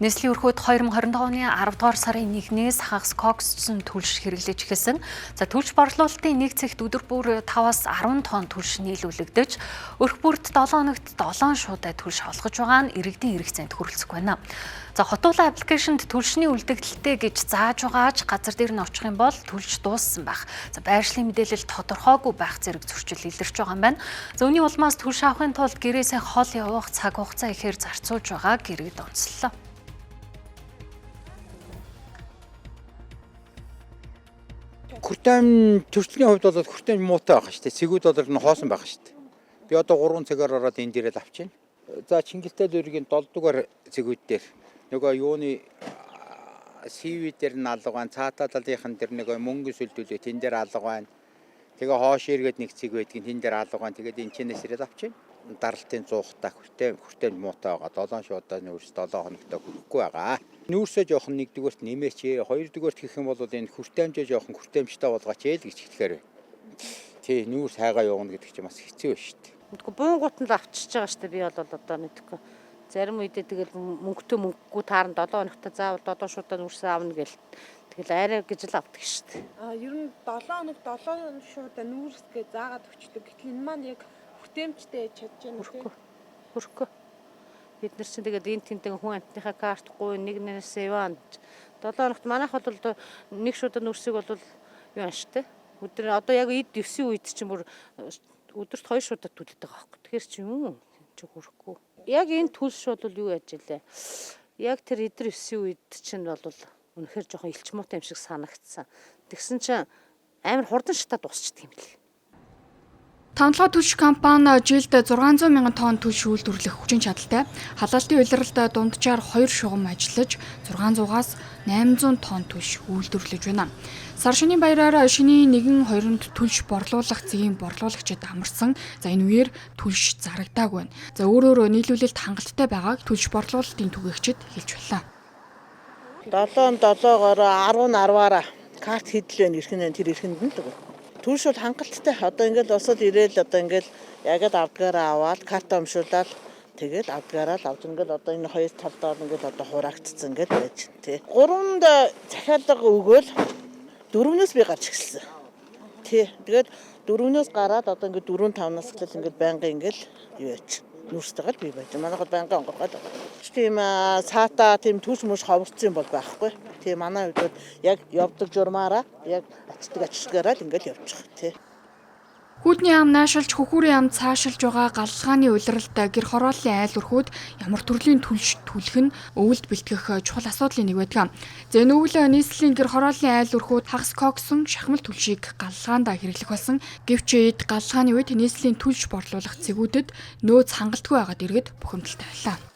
Нийслэлийн өрхөд 2025 оны 10 дугаар сарын 1-ээс хагас кокссон түлш хэрэглэж эхэлсэн. За түлш борлуулалтын нэг цэгт өдөр бүр 5-аас 10 тонн түлш нийлүүлэгдэж, өрх бүрт 7 хоногт 7 шуудай түлш олгож байгаа нь иргэдийн хэрэгцээнд хүрэлцэхгүй байна. За хотуулаа аппликейшнд түлшний үлдэгдэлтэй гэж зааж байгаач газар дээр нь очих юм бол түлш дууссан байх. За байршлын мэдээлэл тодорхойгүй байх зэрэг зөрчил илэрч байгаа юм байна. За үүний улмаас түлш авахын тулд гэрээсээ хол явах цаг хугацаа ихээр зарцуулж байгааг иргэд онцлоо. Хүртээмж төрслийн хувьд бол хүртээмж муутай байх шүү дээ. Цэгүүд бол нь хоосон байх шүү дээ. Би одоо 3 цагаар ороод энэ дээрээ л авчихна. За Чингэлтэй дүүргийн 7 дугаар цэгүүд дээр нөгөө юуны CV дээр нь алга байна. Цаатаа талынхан дээр нөгөө мөнгө сүлдүүлээ тэн дээр алга байна. Тэгээ хоош эргээд нэг цэг байдгийг тэн дээр алга байна. Тэгээд энэ чэнэс ирээд авчихна. Даралтын 100 та хүртээмж муутай байгаа. 7 шуудаа нүүрс 7 хоногтой хүрэхгүй байгаа. Нүүрсээ жоохон нэгдүгээрт нэмээч ээ. Хоёрдугаарт гэх юм бол энэ хүртээмжээ жоохон хүртээмжтэй болгооч ээ л гэж хэлэхээр байна. Тий, нүүрс хайгаа явна гэдэг чинь бас хэцүү байна шүү дээ. Мэдгүй буунгууд нь л авчиж байгаа шүү дээ. Би бол одоо мэдгүй. Зарим үедээ тэгэл мөнгөтэй мөнгөгүй таарна 7 хоногтой заавал 7 шуудаа нүрсээ авна гэл. Тэгэл арай гэж л авдаг шүү дээ. А ер нь 7 хоног 7 шуудаа нүүрс гэж заагаад өчлөө. Гэтэл энэ маань яг хүртээмжтэй чадж байна уу? Хөрөхгүй. Хөрөхгүй. Бид нар чинь тэгээд энэ тэнтэн хүн амтныхаа карт гуй нэг нэрсээ яваа. 7 хоногт манайх бол одоо нэг шуудаа нүрсийг бол юу ан штэ. Өдөр одоо яг эд 9 үед чинь бүр өдөрт 2 шуудаа түлдэг байгаа байхгүй. Тэгэхээр чи юм чи хөрөхгүй. Яг энэ түлш бол юу яаж илээ. Яг тэр эдэр 9 үед чинь бол үнэхээр жоохон элч муутай юм шиг санагдсан. Тэгсэн чинь амар хурдан шатаад дуусчихдээ юм лээ. Тавлага түлш компани жилд 600 мянган тонн түлш үйлдвэрлэх хүчин чадалтай. Халаалтын улиралд дунджаар 2 шугам ажиллаж 600-аас 800 тонн түлш үйлдвэрлэж байна. Сар шинийн баяраар шинийн 1-2-нд түлш борлуулах цэгийн борлуулагчид амарсан. За энэ үеэр түлш зарагдаагүй байна. За өөрөөр нийлүүлэлт хангалттай байгааг түлш борлуулалтын түгээгчид хэлж байлаа. 7 7-оороо 10 10-аараа карт хэдэл байна эрхэн тэр эрхэнд нь л өгнө. Түлш бол хангалттай. Одоо ингээл босоод ирээл одоо ингээл яг л авдгаараа аваад карта өмшүүлээд тэгэл авдгаараа л авч ингээл одоо энэ хоёр талдаа ингээл одоо хураагдцсан ингээл байж тий. Гуравнд захиалга өгөөл дөрөвнөөс би гарч эхэлсэн. Тий. Тэгээд дөрөвнөөс гараад одоо ингээд 4 5-наас эхлэл ингээд байнгын ингээл юу яач нүүрстэйгээ л би байж. Манайх бол байнгын онгорхой л байгаа. Тийм цаатаа тийм түлш мөш ховорцсон юм бол байхгүй. Тийм манай хувьд бол яг явдаг журмаараа яг ачдаг ачдгаараа л ингээл явчих тий. Хүүдний ам наашилж, хөхүүрийн ам цаашилж байгаа галлагааны улиралд гэр хорооллын айл өрхүүд ямар төрлийн түлш түлэх нь өвөлд бэлтгэх чухал асуудлын нэг байдаг. За энэ өвөл нийслэлийн гэр хорооллын айл өрхүүд хагас коксон шахмал түлшийг галлагаандаа хэрэглэх болсон. Гэвч эд галлагааны үед нийслэлийн түлш борлуулах цэгүүдэд нөөц хангалтгүй байгаад иргэд бухимдалтай байлаа.